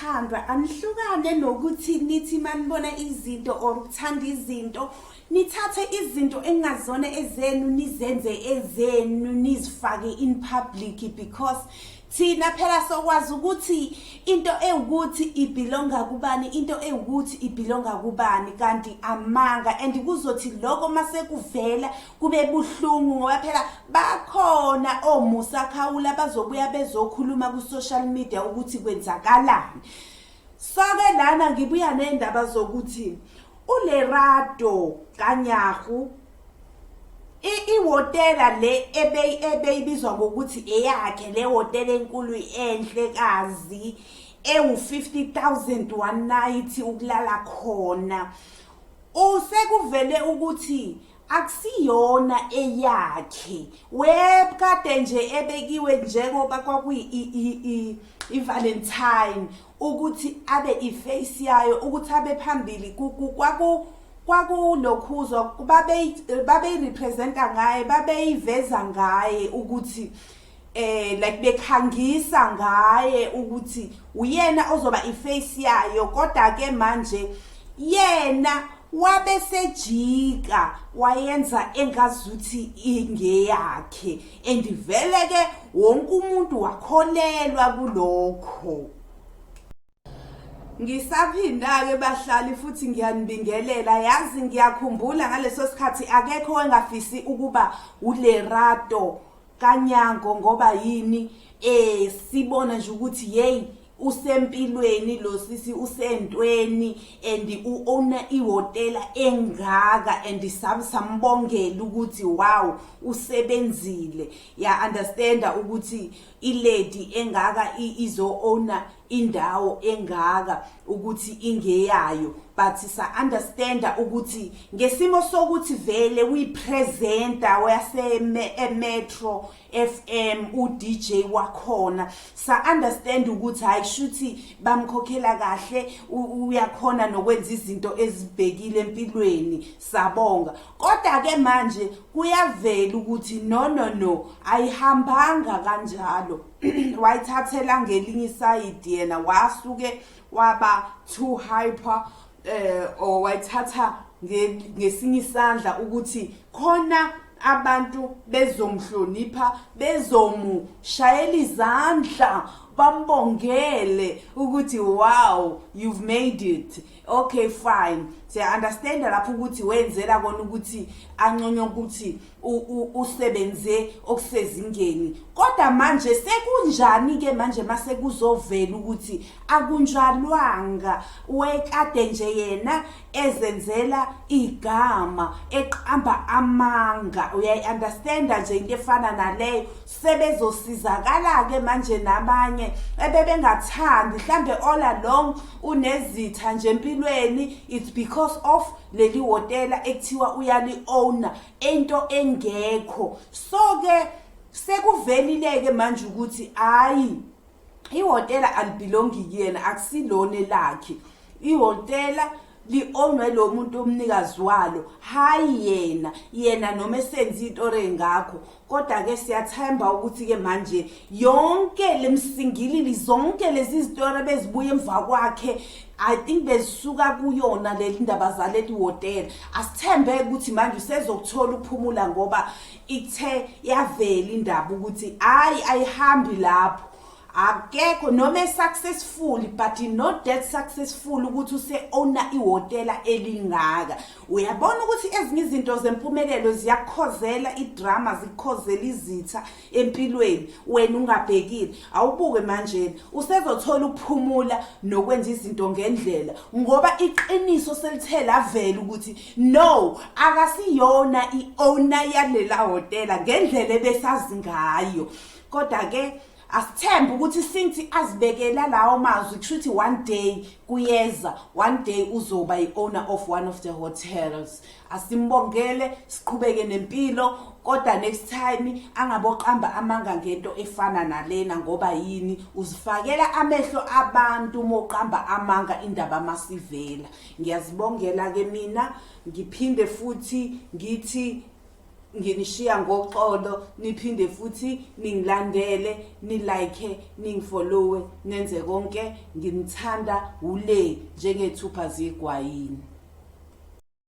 Wesithandwa, anihlukane nokuthi nithi manibona izinto or ukuthanda izinto, nithathe izinto engingazona ezenu, nizenze ezenu, nizifake in public, because thina phela sokwazi ukuthi into ewukuthi ibelonga kubani, into ewukuthi ibelonga kubani, kanti amanga. And kuzothi lokho mase kuvela kube buhlungu, ngoba phela bakhona oMusa Khawula bazobuya bezokhuluma ku-social media ukuthi kwenzakalani. So-ke lana ngibuya ney'ndaba zokuthi uLerato Kganyago, ihhotela le ebeyibizwa ngokuthi eyakhe, le hhotela enkulu enhlekazi ewu-50,000 one night ukulala khona, usekuvele ukuthi akusiyona eyakhe. Webkade nje ebekiwe njengoba kwakuyi i-Valentine ukuthi abe i-face yayo, ukuthi abe phambili kwakulokhuzwa babeyirepresenta ngaye, babeyiveza ngaye ukuthi like bekhangisa ngaye ukuthi uyena ozoba i-face yayo. Kodwa ke manje yena wabe sejika wayenza engazuthi ingeyakhe, and vele ke wonke umuntu wakholelwa kulokho. Ngisaphinda-ke bahlali, futhi ngiyanibingelela. Yazi ngiyakhumbula ngaleso sikhathi akekho wengafisi ukuba uLerato Kganyago, ngoba yini? Sibona nje ukuthi hey, usempilweni lo sisi, usentweni and u-owner ihhotela engaka, and sambongela ukuthi wow, usebenzile. Ya understanda ukuthi i-lady engaka izo-owner indawo engaka ukuthi ingeyayo, but sa understanda ukuthi ngesimo sokuthi vele uyi-presenter wase Metro FM, u-DJ wakhona, sa understand ukuthi hayi, shuthi bamkhokhela kahle, uyakhona nokwenza izinto ezibhekile empilweni, sabonga. Kodwa ke manje kuyavela ukuthi no, no, no, ayihambanga kanjalo. Wayithathela ngelinye isayidi yena, wasuke waba too hyper or wayithatha ngesinye isandla ukuthi khona abantu bezomhlonipha, bezomushayela izandla, bambongele ukuthi wow, you've made it. Okay, fine, siya understand lapho ukuthi wenzela kona ukuthi anconywe ukuthi usebenze okusezingeni. Kodwa manje sekunjani ke manje mase kuzovela ukuthi akunjalwanga? Wekade nje yena ezenzela igama, eqamba amanga. Uyayi-understanda nje into efana naleyo? Sebezosizakala ke manje nabanye ebebengathandi. Mhlambe all along unezitha nje empilweni, it's because of leli hhotela ekuthiwa uyali-owner, into engekho. So ke sekuvelile-ke manje ukuthi hhayi, ihhotela alibelongi kuyena, akusilona elakhe. Ihhotela li-ownwe lo muntu, umnikazi walo, hayi yena. Yena noma esenza into engakho, kodwa-ke siyathemba ukuthi-ke manje yonke lemsingilili, zonke lezi zitori bezibuya emva kwakhe, I think bezisuka kuyona leli ndaba zaleli hhotela. Asithembe ukuthi manje usezokuthola ukuphumula, ngoba ithe yavela indaba ukuthi hayi, ayihambi lapho, akekho noma e-successful, but not that successful ukuthi use-owner ihhotela elingaka. Uyabona ukuthi ezinye izinto zempumelelo ziyakukhozela idrama, zikukhozela izitha empilweni wena ungabhekile. Awubuke manje, usezothola ukuphumula nokwenza izinto ngendlela, ngoba iqiniso selithe lavela ukuthi no, akasiyona i-owner yalela hhotela ngendlela ebesazi ngayo. Kodwa-ke asithembe ukuthi since azibekela lawo mazwi, kusho ukuthi one day kuyeza, one day uzoba i-owner of one of the hotels. Asimbongele, siqhubeke nempilo, kodwa next time angaboqamba amanga ngento efana nalena. Ngoba yini? Uzifakela amehlo abantu uma uqamba amanga indaba masivela. Ngiyazibongela ke mina, ngiphinde futhi ngithi Nginishiya ngoxolo, niphinde futhi ningilandele, ni-like, ningifollowe, nenze konke. Nginithanda ule njengethupha zigwayini.